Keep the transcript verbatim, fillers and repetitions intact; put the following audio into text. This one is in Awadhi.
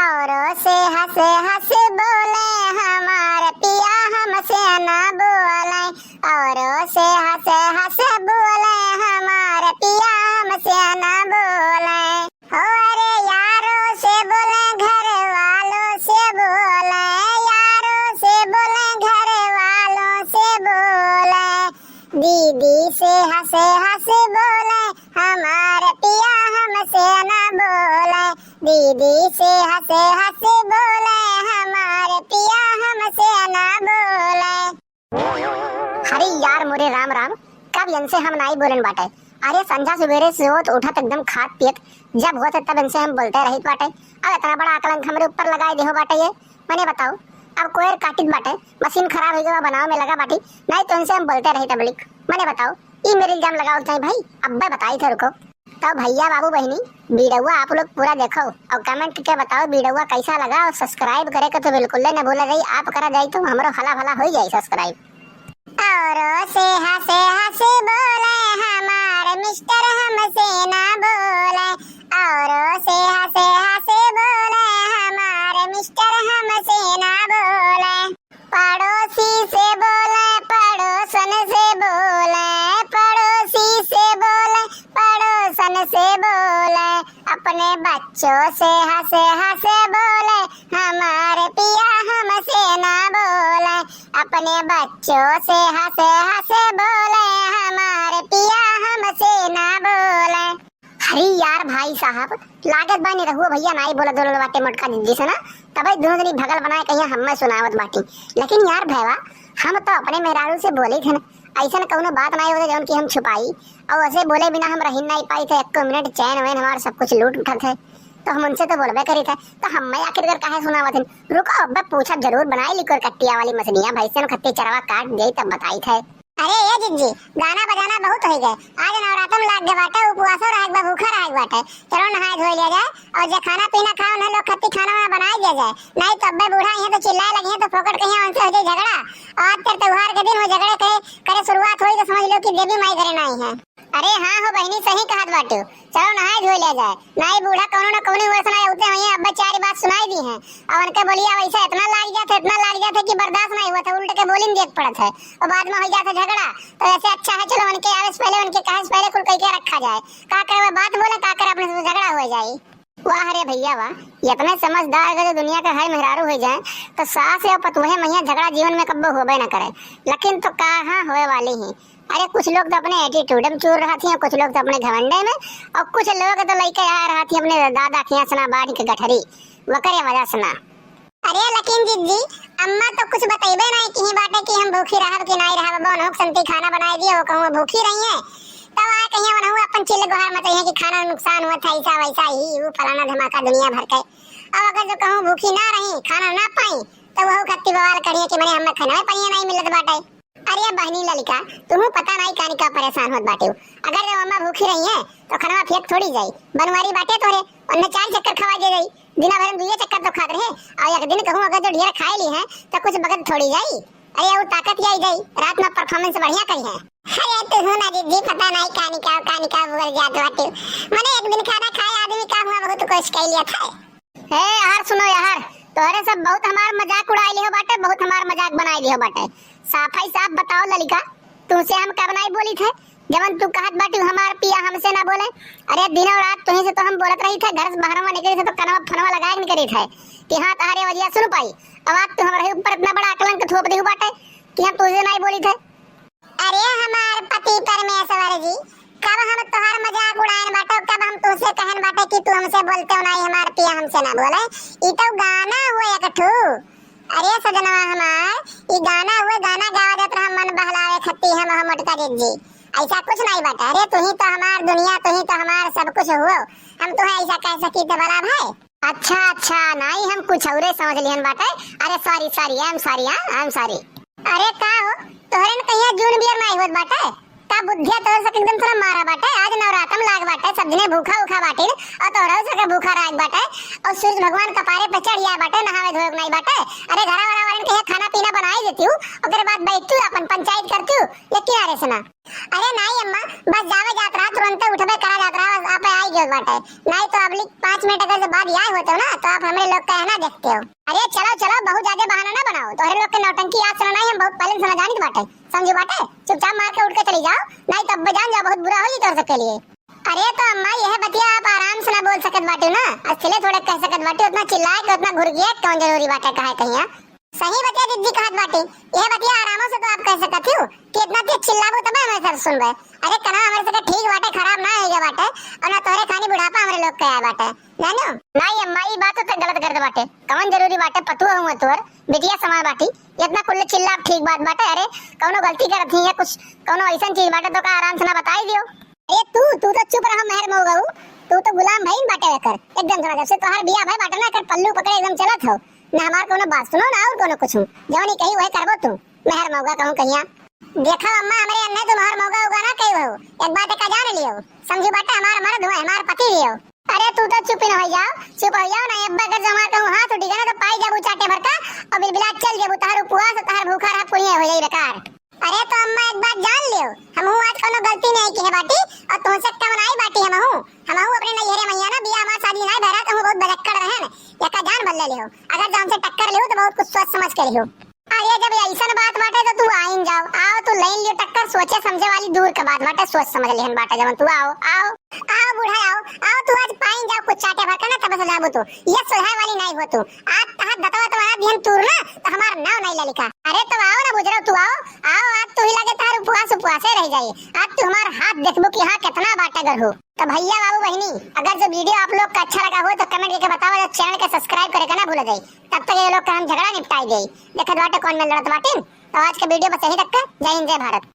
औरों से हंस हंस बोले हमार पिया हमसे ना बोले, औरों से हंस हंस बोले हमार पिया हमसे ना बोले। हो अरे यारों से बोले, घर वालों से बोले, यारों से बोले, घर वालों से बोले, दीदी से हंस हंस बोले हमार पिया हमसे ना बोले, दीदी से हंस हंस बोले हमार पिया हमसे ना बोले। अरे यार मोरे राम राम, कब इनसे हम नाई बोलन बाटे। अरे संझा सुबेरे सोत उठत एकदम खात पियत जब होत है तब इनसे हम बोलते रहित बाटे। अब इतना बड़ा आकलंक हमरे ऊपर लगाए देहो बाटे ये। मने बताओ, अब कोयर काटित बाटे, मशीन खराब हो गवा बनावे में लगा बाटी, नाई तो इनसे हम बोलते रहित अबलिक। मने बताओ, ई मेरे इल्जाम लगाओ चाहे भाई, अब्बे बताई थे रुको। तो भैया बाबू बहिनी, वीडियोवा आप लोग पूरा देखो और comment करके बताओ वीडियोवा कैसा लगा और subscribe करे के तो बिल्कुल न भूला जाई, आप करा जाई तो हमरो हला भला हो जाई subscribe। औरों से हंस हंस बोले हमार मिस्टर हमसे ना बोले, औरों से हंस हंस बोले हमार मिस्टर हमसे ना बोले। पड़ोसी से बोले, पड़ोसन से बोले, पड़ोसी से बोले, पड़ोसन से बोले, अपने बच्चों से हंस हंस बोले हमार पिया हमसे ना बोले, अपने बच्चों से हंस हंस बोले हमार पिया हमसे ना बोले। अरे यार भाई साहब, लागत बा निरहुआ भैया नाई बोलत बोलत बाटे मोटका जिज्जी से ना, तबे दोनों जनी भगल बनाए कहिया हम्मे सुनावत बाटी। लेकिन यार भैया, हम तो अपने मेहरारू से बोले थे ना, ऐसन कौनो बात नाई होते जौन कि हम छुपाई, और वैसे बोले बिना हम रही नाई पाई थे, एको मिनट चैन वैन हमार सब कुछ लूट उठत है, तो हम उनसे तो बोलबे करी थे, तो हम्मे आखिर कर काहे सुनावत हैं? रुको, अब्बे पूछब जरूर, बनाई लिकोर कट्टिया वाली मछलियाँ, भैंसन खत्ती चरवा काट दे तब बताई थे। अरे ए जिज्जी, गाना बजाना बहुत होइ गए। आज नवरातम लाग गए बाटे, उपवासो रहे के बा, भूखा रहे के बाटे। चलो नहाए धोए लिया जाए और जे खाना पीना खाए उन्हें लोग खत्ती खाना वाना बनाए दिया जाए। नाहीं तो अब्बे बूढ़ा इहे तो चिल्लाए लगिहे तो फोकट कहिया उनसे हो जाए झगड़ा। और आज तेरे त्योहार के दिन वो झगड़े करे, करे शुरुआत होई तो समझ लो कि देवी माई घरे नाहीं है। अरे हाँ हो बहिनी, सही कहत बाटू। चलो नहाए धोए लिया जाए, नाहीं बूढ़ा कौनो ना कौनो वैसन आए उते होइहे, अब्बे चार बात सुनाई दीहे। और उनके बोलिया वैसा इतना लाग जात है, इतना लाग जात है कि बर्दाश्त नाहीं होत है, उल्ट के बोलिन देख पड़त है और बाद में हो जात है झगड़ा। तो ऐसे अच्छा है, चलो उनके आवे से पहले, उनके कहे से पहले कुल कह के रखा जाए। का करे वो बात बोले, का करे अपने से झगड़ा हो जाए। वाह रे भैया वाह, इतने समझदार अगर जो दुनिया का हर मेहरारू हो जाए तो सास या पतोहे महिया झगड़ा जीवन में कब्बो होबे ना करे। लेकिन तो कहाँ होए वाली ही। अरे कुछ लोग तो अपने एटीट्यूड में चूर रहा थी, कुछ लोग तो अपने घमंडे में, और कुछ लोग तो लइके आ रहा थी अपने दादा के यहाँ सना बाढ़ के गठरी, वकरे वजह से ना। अरे लेकिन जिज्जी, अम्मा तो कुछ बतइबे नाहीं किही बाटे कि हम भूखी रहब कि नाहीं रहब। अब उनहु के संती खाना बनाए दिए, वो कहूँ भूखी रही है, तब आए कहिया उनहु अपन चिल्ल गोहार मचइहे कि खाना नुकसान हुआ था, ऐसा वैसा ही, वो फलाना धमाका दुनिया भर के। अब अगर जो कहूँ भूखी ना रही, खाना ना पाई, तो वहु खत्ती बवाल करिहे कि मने हमें खाना में पाइए नाहीं मिलत बाटे। अरे बहनी ललिका, तुहू पता नाहीं कानी का परेशान होत बाटे। अगर जब अम्मा भूखी रही है, तो खनवा फेंक थोड़ी जाई। बनवारी बाटे तोरे, उन्हें चार चक्कर खवा दे जाई। दिना भर में दुइये चक्कर तो खात रहे, और एक दिन कहूँ अगर जो ढेर खाए ली है, तो कुछ बगत थोड़ी जाई। अरे और ताकत आई जाई, रात में performance बढ़िया करी है। अरे तुहू ना जिज्जी, पता नाहीं कानी का, कानी का बोल जात बाटे। मने एक दिन खाना खाए आदमी का हुआ बहुत कोशिश कर लिया था। ए यार सुनो यार, तोहरे सब बहुत हमार मजाक उड़ाई लिहो बाटे, बहुत हमार मजाक बनाई लिहो बाटे। साफ ही साफ बताओ ललिका, तुमसे हम कब नाहीं बोली थे? जवन तू कहत बाटी हमार पिया हमसे ना बोले। अरे दिनों रात तुही से तो हम बोलत रही थे, घर से बाहर में निकली थे तो कनवा फनवा लगा के निकली थे कि हाँ तोहरे वजह सुन पाई। अब आज तू हमारे ऊपर इतना बड़ा कलंक थोप दिहु बाटे कि हम तुझसे नाहीं बोली थे। अरे हमार पति परमेश्वर जी, कब हम तोहार मजाक उड़ाएन बाटे, कब हम तुहसे कहन बाटे कि तू हमसे बोलते हो नाहीं, हमार पिया हमसे ना बोले। ई तो गाना हुए एक ठू। अरे सजनवा हमार, ई गाना हुए, गाना गावा देत रहा मन बहलावे खत्ती हम, हम मोटका जिज्जी। ऐसा कुछ नाहीं बाटे। अरे तुही तो हमार दुनिया, तुही तो हमार सब कुछ हुओ। हम तुहे ऐसा कह सकी थे भला भाई? अच्छा अच्छा, नाहीं हम कुछ औरे समझ लिहन बाटे। अरे sorry sorry, I am sorry, हाँ I am sorry। अरे का हो, तोहरे न कहिया जून बियर नाहीं होत बाटे? का बुद्धिया तोहरे सबके एकदम थोड़ा मारा बाटे। आज नवरातम लाग बाटे, सब जने भूखा उखा बाटिन, और तोहरे सबके भूखा राग बाटे, और सूरज भगवान कपारे पे चढ़ आए बाटे, नहावे धोए के नाई बाटे। अरे घरा वाला वालन के यहाँ खाना पीना बनाई देतिउ, ओकरे बाद बैठतिउ, अपन पंचायत करतिउ, ये किनारे से ना। अरे नाई अम्मा, बस जावे जात रहा, तुरंते उठबे करा जात रहा, बस आपे आई गयो बाटे। नाई तो अबली पाँच मिनट अगर से बाद आए होते हो ना, तो आप हमरे लोग का है ना देखते हो। अरे चलो चलो, बहुत ज्यादा बहाना ना बनाओ, तोहरे लोग के नौटंकी आज से ना नाई, हम बहुत पहले से ना जानित बाटे, समझू बाटे। चुपचाप मार के उठ के चली जाओ, नाई तो अब जान जाओ, बहुत बुरा होई तोहरे सबके लिए। अरे तो अम्मा, यह बतिया आप आराम से ना बोल सकत बाटिउ ना, अस्थिले थोड़े कह सकत बाटिउ, उतना चिल्लाए के, उतना घुरगियाए के कौन जरूरी बाटे, कहे कहिया। सही बतिया दीदी कहत बाटी, यह बतिया आरामो से तो आप कह सकत हो कि इतना तेज चिल्लाबो तबे हमें सब सुनबे। अरे कना हमरे सबके ठीक बाटे, खराब ना होइगा बाटे, और ना तोहरे खानी बुढ़ापा हमरे लोग के आए बाटे, जानो? नाई अम्मा, ई बात तो गलत करत बाटे, कौन जरूरी बाटे, पतुआ हुआ तोहर, बिटिया समान बाटी, इतना कुल्ले चिल्ला ठीक बात बाटे। अरे कौनो गलती करत ही या कुछ कौनो ऐसन चीज बाटे तो का आराम से ना बताई दियो। अरे तू, तू तो चुप रहो मेहर मऊगा, तू तो गुलाम भईन बाटे एकर। एकदम थोड़ा जब से तोहार बियाह भई बाटे ना, एकर पल्लू पकड़े एकदम चलत हो। ना हमार कोनो बात सुनो, ना और कोनो कुछ। जौन ही कही वही करबो तू। मेहर मऊगा कहूँ कहिया। देखो अम्मा, हमरे अन्ने तू मेहर मऊगा उगा ना कही हो। एक बात का जान लियो। समझी बाटे हमार मर्द हुए, हमार पति भी हो। अरे तू तो चुप ही न हो जाओ, चुप हो जाओ ना। अब्बा अगर जो हमार कहूँ हाथ उठी गया ना तो पाई जाबू चाटे भर का और बिलबिला चल जाबू। तहर उपवास, तहर भूखा रहा पुनिया हो जाई बेकार। अरे तो अम्मा एक बात जान लियो, हमहू आज कौनो गलती नहीं की है बाटी और तुमसे कम नहीं बाटी हमहू। हमहू अपने नैहरे मैया ना बियाह हमार शादी नहीं भरा, तो हम बहुत बजक्कड़ रहन, यका जान बदले लियो। अगर जो हमसे टक्कर लियो तो बहुत कुछ सोच समझ के लियो। अरे जब ऐसन बात बाटे तो तू आइन जाओ, आओ तू लाइन लियो टक्कर, सोचे समझे वाली दूर के बात बाटे, सोच समझ लेहन बाटे जवन तू आओ, आओ, आओ बूढ़ा आओ, आओ तू आज पाइन जाओ कुछ चाटे भर का ना तब से जाबू तू, ये सुधार वाली नहीं हो तू। आज तहार दतवा तुम्हारा दिहन तूर ना तो हमार नाव नहीं ललिका। अरे तो आओ ना बुजरो तू आओ, आओ आज तू ही लगे तहार उपवास उपवासे रह जाई। आज तू हमार हाथ देखबू कि हाँ कितना बाटा गर हो। तो भैया बाबू बहिनी, अगर जो वीडियो आप लोग का अच्छा लगा हो तो कमेंट करके बताओ, और चैनल के सब्सक्राइब करे के ना भूल जाई। तब तक ये लोग का हम झगड़ा निपटाई जाई। देखत बाटे कौन में लड़त बाटिन। तो आज का वीडियो बस यहीं तक का। जय हिंद, जय भारत।